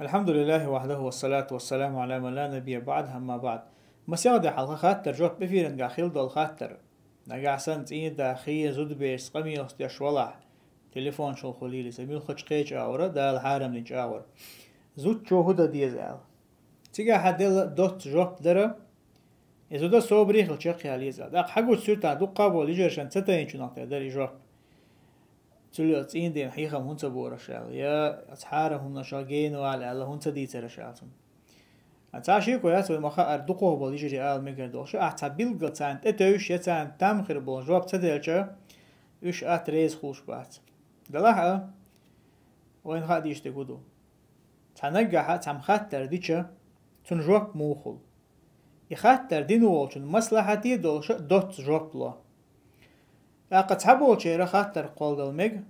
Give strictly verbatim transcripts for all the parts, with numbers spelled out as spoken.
الحمد لله وحده والصلاة والسلام على من لا نبي بعده، أما بعد. Масех де хьалха хаттар, жоп эфирангахь хила долу хаттар. Нагахь санна цӀийнда хе зудабераш къамелаш деш валахь, телефончул хуьлийла иза, муьлххачу кхечу агӀора, Дала хьарам динчу агӀора. Зудчо хӀун дан деза аьлла. Цигахь хьан делла доцца жоп дара, и зуда собаре хила чекхъяла еза аьлла. ТӀаккха хьан гучу суьртахь дуккха а болу лижаршна ца тайначунах тӀе дара и жоп. Цуьлле цӀийнда хьехам хӀунда ца бора аша аьлла, я аса хьарам хӀуманашах гена вала аьлла, хӀунда ца дийцара аша аьлла цунна. Ткъа цхьа шеко яц вай ма-хаара дукхах болу лижарий ала мегар долуш, ахь цхьа билггал царна тӀетевжаш я царна там хир болу жоп ца делча, уьш атта реза хуьлуш бац. Делахь а, вайна хаа дийш дерг хӀун ду? Цхьа наггахь цхьамма хаттар дича, цунна жоп муха хуьлу? И хаттар дина волчун маслахьате а долуш доцца жоп ло. ТӀаккха цхьаболчеран хаттар кхолладала мега,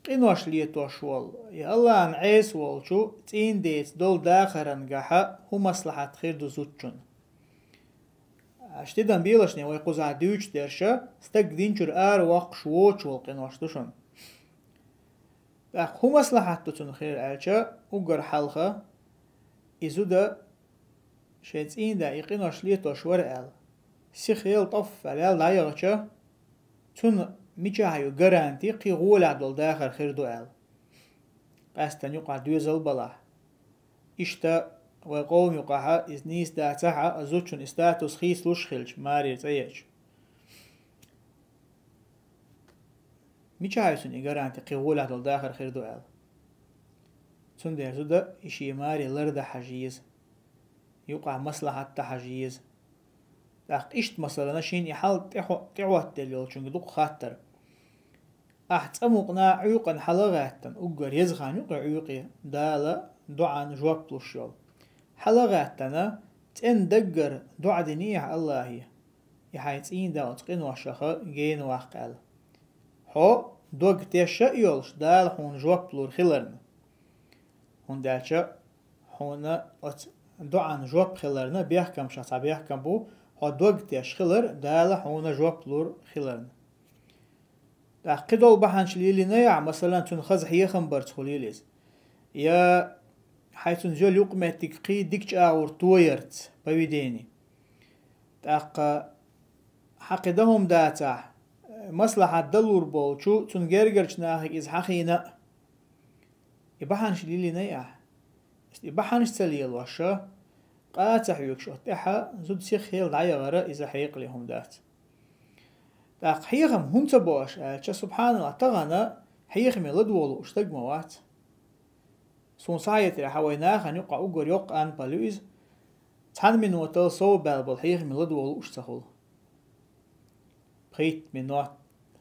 къинош летош волу, я Аллахьан Ӏеса волчу цӀийндеца долу дахаран гахьа хӀун маслахьат хир ду зудчунна? Аш тидам белашне вай кхузахь дуьйцуш дерша, стаг динчуьра ара воккхуш воцуш волу къинош ду шуна. ТӀаккха хӀун маслахьат ду цунна хир аьлча, уггар хьалха, и зуда шайн цӀийнда и къинош летош вара аьлла, сиха ел тӀоффа аьлла дӀаяхча, цунна мичахь ю гаранти кхин гӀолехь долу дахар хир ду аьлла. Къаьстана юкъахь доьзал балахь. Иштта вай къоман юкъахьа иза нийса дацахьа, а зудчун и статус хийцалуш хилча, марера цӀа ечу. Мичахь ю цунна и гаранти кхин гӀолехь долу дахар хир ду аьлла? Цундела зуда и шен маре лардан хьажа еза. Юкъахь маслахьат дан хьажа еза. ТӀаккха иштта масалана шена и хьал тӀехӀо-, тӀехӀоттаделла йолчуьнга дукха хаттар. Ахь цӀа мукъана Ӏуьйкъана хьала а гӀаьттина, уггар еза хан ю кху Ӏуьйкъе, Дала доӀан жоп луш йолу. Хьала а гӀаьттина, цӀена даггара доӀа динехьа Аллахье, и хьайн цӀийнда оцу къиношаха гена ваккха аьлла. Хьо дог теша а йолуш, Дала хьуна жоп лур хиларна. ХӀунда аьлча хьуна оцу доӀан жоп хиларна, бехкамашах цхьа бехкам бу, хьо дог теш хилар, Дала хьуна жоп лур хиларна. ТӀаккха кхидолу бахьанаш лелийнехь, масалан, цунна хаза хьехам барца хуьлийла иза. Я хьайн цунна зел юкъаметтиг кхин дикачу агӀор тоярца, поведение. ТӀаккха хьан кхин дан хӀума дацахь, маслахьат далур болчу, цунна гергарчу нахе иза хьахийна а. И бахьанаш лелийнехь ахь. И бахьанаш ца лелоша, къа ца хьоьгуш оцу тӀехьа, зуда сиха хила дӀаяхара иза хьекъале хӀума дац. ТӀаккха хьехам хӀунда ца бо аша аьлча, субхьаналлахӀ, тахана хьехаме ладогӀа лууш стаг ма вац. Суна схьахетарехь, вай нахана юкъахь уггар йоккха анпал ю иза, цхьана минотал сов баьлла болу хьехаме ладогӀа лууш ца хуьлу. Пхийтта минот,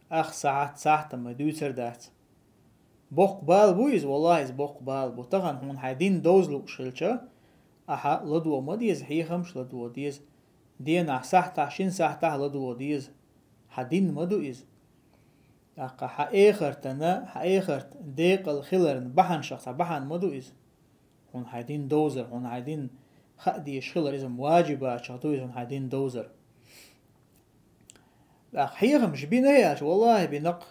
ах сахьт, сахьтан ма дуьйцур дац. Боккха бала бу иза, валлахӀи, иза боккха бала бу. Тахана хьуна хьайн дин довза лууш хилча, ахьа ладогӀа ма деза, хьехамаш ладогӀа деза. Денахь сахьтахь, шина сахьтахь ладогӀа деза. Хьан дин ма ду иза. ТӀаккха хьан эхартана, хьан эхарт декъал хиларна бахьанашах цхьа бахьана ма ду иза. Хьуна хьайн дин довзар, хьуна хьайн дин хаа дезаш хилар, иза важибатех ду иза, хьуна хьайн дин довзар. ТӀаккха хьехамаш бина аьлча, валлахӀи, бина-кх.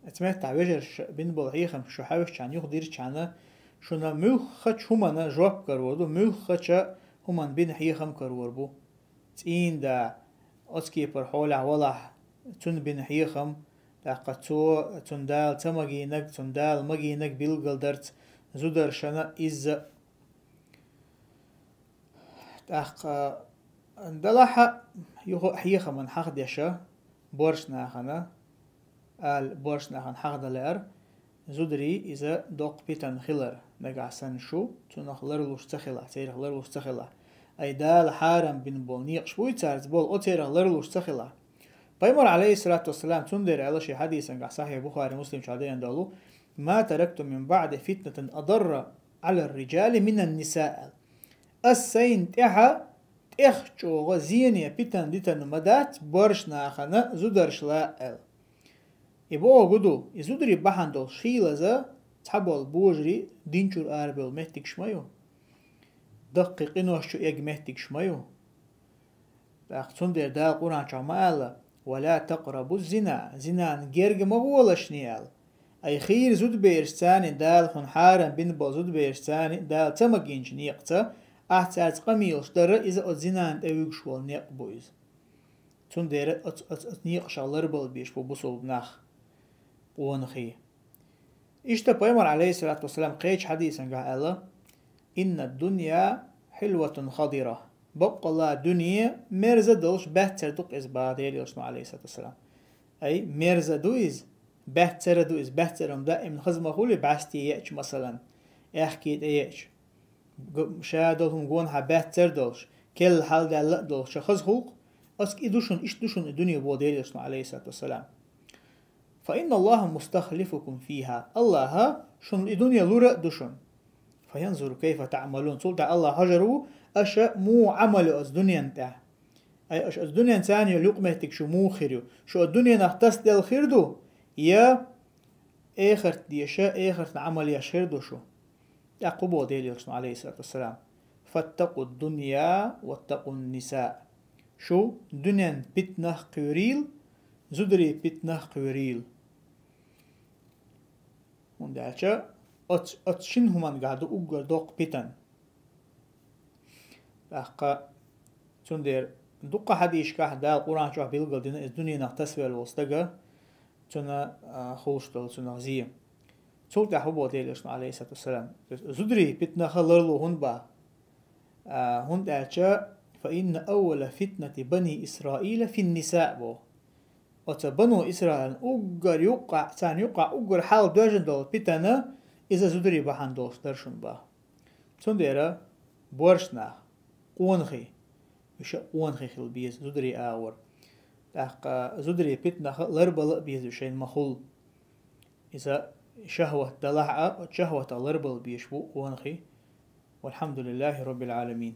Оцу меттахь вежарша бина болу хьехамаш шу хьаьвсичхьана, юхадирзичхьана, шуна муьлххачу хӀуманна жоп карор ду, муьлххачу хӀуманна бина хьехам карор бу. ЦӀийнда оцу кепара хьолехь валахь, цунна бина хьехам, тӀаккха цо, цунна Дала ца магийнарг, цунна Дала магийнарг билгалдарца зударшна изза. ТӀаккха далахьа юха хьехаман хьахдеша, борш нахана, ала борш нахана хьахда лаьара, зударий иза доккха питана хилар, нагахь санна шу цунах ларлуш ца хилахь, церах ларлуш ца хилахь. Ай Дала хьарам бина болу некъаш буй цаьрца болу, оцерах ларлуш ца хилахь. Пайхамар, алейхиссалату вассалам, цундела аьлла шен хьадисангахь, Сахьихь Бухари, Муслим чу дайна долу: «Ма таракту мин баъди фитнатан адарра алар риджали минан ниса», аьлла. Ас сайна тӀехьа тӀех чӀогӀа зене питана дитана ма дац борш нахана зударшла аьлла. И боху гу ду, и зударий бахьана долуш хийлаза цхьаболу божарий динчуьра арабевлла меттигаш ма ю. Даккхий къинош чу эга меттигаш ма ю. ТӀаккха цундела Дала Къуръан чохь ма аьлла: «Ва ла такърабу зина», зинан герга ма гӀолашний аьлла. Ай хийра зудабераш царна, Дала хьуна хьарам бина бола зудабераш царна, Дала ца магийнача некъаца, ахь цаьрца къамелаш дар, иза оцу зинан тӀе вуьгуш волу некъ бу иза. Цундела оц-, оц-, оцу некъашах ларбала безаш бу бусалба нах, къонахий. Иштта пайхамар, алейхиссалату вассалам, кхечу хьадисангахь аьлла: «Инна дунья хьилватун хадира». Баккъалла дуьне мерза долуш, баьццара ду-кх иза, баха Делан Элчано, алейхиссалату вассалам. Ай, мерза ду иза, баьццара ду иза, баьццара хӀума даимна хаза ма хуьлу, бӀаьсте еача, масалан, аьхке тӀе еача. Г-, ша долу хӀума гонахьа баьццара долуш, керла хьалдаьлла а долуш, ша хаза хуьлу-кх, аска и ду шуна, иштта ду шуна и дуьне, боху Делан Элчано, алейхиссалату вассалам. «Фа инна Аллаха мустахлифукум фиха». Аллаха шуна и дуьне лур а ду шуна. «Фаянзуру кайфа таъмалун». Цул тӀаьхьа Аллаха хьожур ву, аша муха Ӏамал йо оцу дуьненна тӀехь. Ай, аша оцу дуьненна царна йолу юкъаметтиг шу муха хир ю? Шу оцу дуьненах тасаделла хир ду, я эхарт деша, эхартна Ӏамал еш хир ду шу? ТӀаккха хӀун боху Делан Элчано, алейхиссалату вассалам: «Фаттакъу дунья ваттакъу нниса». Шу дуьненан питанах кхоьрийла, зударийн питанах кхоьрийла. ХӀунда аьлча оцу, оцу шина хӀумангахь ду уггар доккха питана. ТӀаккха цундела дуккха хьадисашкахь Дала Къуръан чохь билгал дина иза дуьненах тасавелла волу стага, цунна, а, хуьлуш долу цунах зен. Цул тӀаьхьа хӀун боху Делан Элчано, алейхиссалату вассалам? Зударийн питанах ларло хӀунда боху? А, хӀунда аьлча: «Фа инна аввала фитнати бани Исраила фин ниса», боху. Оцу бану Исраилан уггар юккъахь, царна юккъахь уггар хьал доьжна долу питана, иза зударий бахьана долуш дара шуна боху. Цундела боьрша нах, къонахий, уьш а къонахий хила беза зударийн агӀор. ТӀаккха зударийн питанах ларбала а беза уьш шайна ма-хуьллу. Иза шахӀват далахь а, оцу шахӀватах ларбала безаш бу къонахий. Валхьамдулиллахи Роббил Ӏаламин.